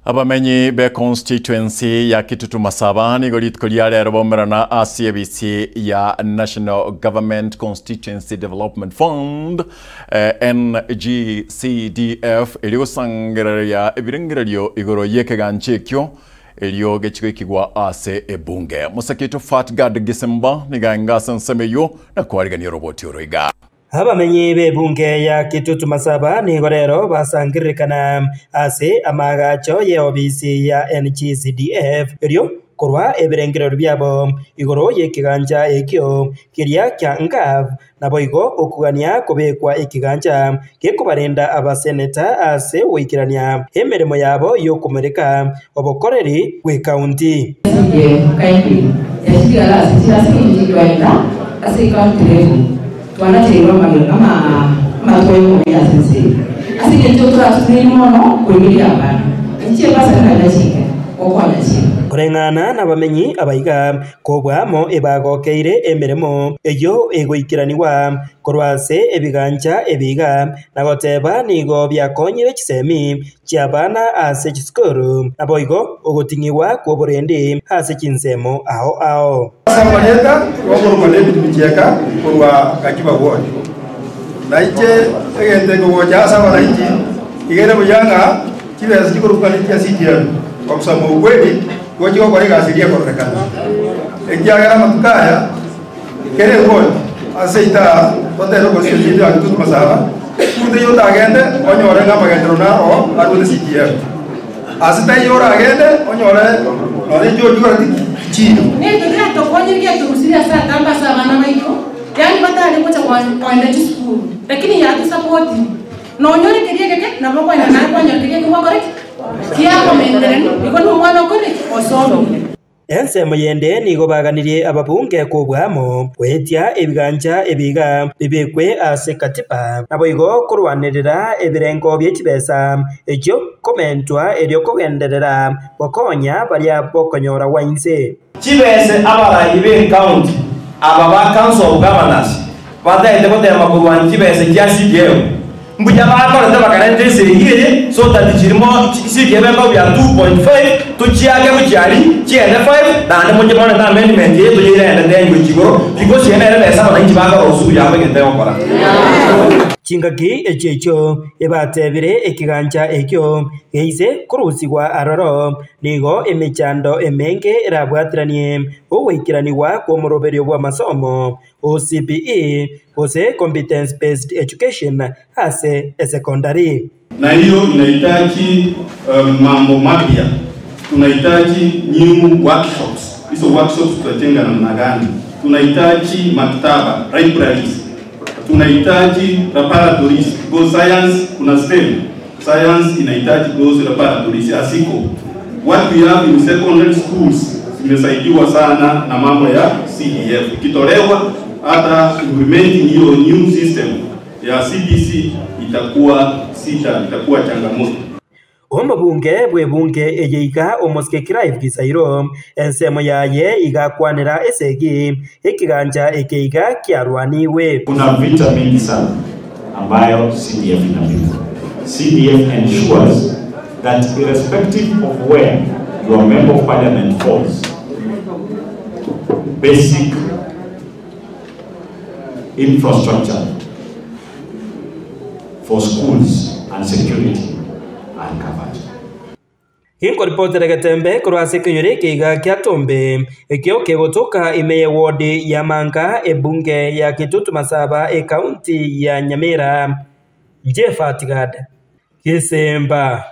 Abamenyi be constituency ya Kitutu Masaba nigo rituko ria rero baumerana ase ebisi ya National Government Constituency Development Fund, NGCDF, erio gosangereria ebirengererio igoro y'ekegancha ekio erio gechigoikigwa ase ebunge. Mosake oito Fatgard Gisimba nigo aenga ase ensemo eyio na kwarigania oroboti oro iga. Abamenyi b'ebunge ya Kitutu Masaba nigo rero basangererekana ase amaagacho y'eobisi ya NGCDF erio korwa ebirengererio biabo igoro y'ekegancha ekio keria kia NGAAF naboigo okogania kobekwa ekegancha gekobarenda abaseneta ase ogoikerania emeremo yabo y'okomoreka obokoreri bw'ekaunti. Twanacheirwe amagena amatuko y'okomenyera ase ense eye. Ase engencho toratumie mono koigeria abana, naki chiebasa nari nachike gokonya chire. Koreng'ana nabamenyi abaiga, kobua amo ebagokeire emeremo eyio egoikeranigwa korwa ase ebigancha ebiga, na goteba nigo biakonyire chisemi chi'abana ase chisukuru, naboigo ogoting'igwa kw'oborendi ase chinsemo ao ao. Ase amarieta gokorokwa David Michieka korwa Gachuba Ward. Naiche egento eke gocha ase abananchi iga ere buya ng'a chibesa chikorokwa ne chia CDF kwa kusema ukweli nigo chigokora egasi eria ekororekana. Ekiagera amatuko aya kera eward ase seito aa totebe constituency yaito ya Kitutu Masaba urute otagende onyore ng'a amagenderero naro arwete CDF. Ase taiyo oragende onyore nonya inche otigoreti chiiro. Nintwe riatokonye rigeturusirie ase atambe ase abana baito, yaani batare gocha koenda chisukuru, lakini yatusapotire. Nonyore keria egeke, nabo okoenda naye kwanyora keria eke gwakora ki? Kiakomentererwa, igo nomwana okore ki? Osomire. Ensemo yende nigo baganirie ababunge kobua amo goetia ebigancha ebiga bibekwe ase katiba, naboigo korwanerera ebirengo bie chibesa echio komentwa erio kogenderera gokonya baria bokonyora gwa inse. Chibese abarai b'ecounty aba ba Council of Governors bataete gotema korwania chibese chia CDF mbuya bakorete bakarenta esegi eye so that chirimo CDF embao bia 2.5 tochiake gochia aria chiende 5 naende moche morente amendment eye toyeirende 10 gochia igoro because eye nere besa abananchi bakora ushuru yabo egento egokora. Chingaki echio echio ebatebire ekegancha ekio geise korusigwa aroro, nigo emechando emenge erabwateranie ogoikeranigwa kw'omoroberio bw'amasomo o CBE gose Competence Based Education ase esekondari. Na hiyo inahitaji mambo mapya, tunahitaji new workshops. Hizo workshops tutajenga namna gani? Tunahitaji maktaba, libraries, tunahitaji laboratories because science kuna STEM. Science inahitaji those laboratories haziko. What we have in secondary schools zimesaidiwa sana na mambo ya CDF. Ikitolewa hata implementing hiyo new system ya CBC itakuwa sita, itakuwa changamoto. Omobunge bw'ebunge eye iga omosike Clive Gisairo, ensemo yaye igakwanera esegi, ekegancha eke iga kiarwanigwe. Kuna vita mingi sana ambayo CDF inapigwa. CDF ensures that irrespective of where your member of parliament falls, basic infrastructure for schools and security are covered. Inkoripotera egetembe korwa ase ekenyoro eke iga kia Tombe, ekio kegotoka ime y'ewodi ya Manga, ebunge ya Kitutu Masaba, ekaunti ya Nyamira. Inche Fatigad Gesemba.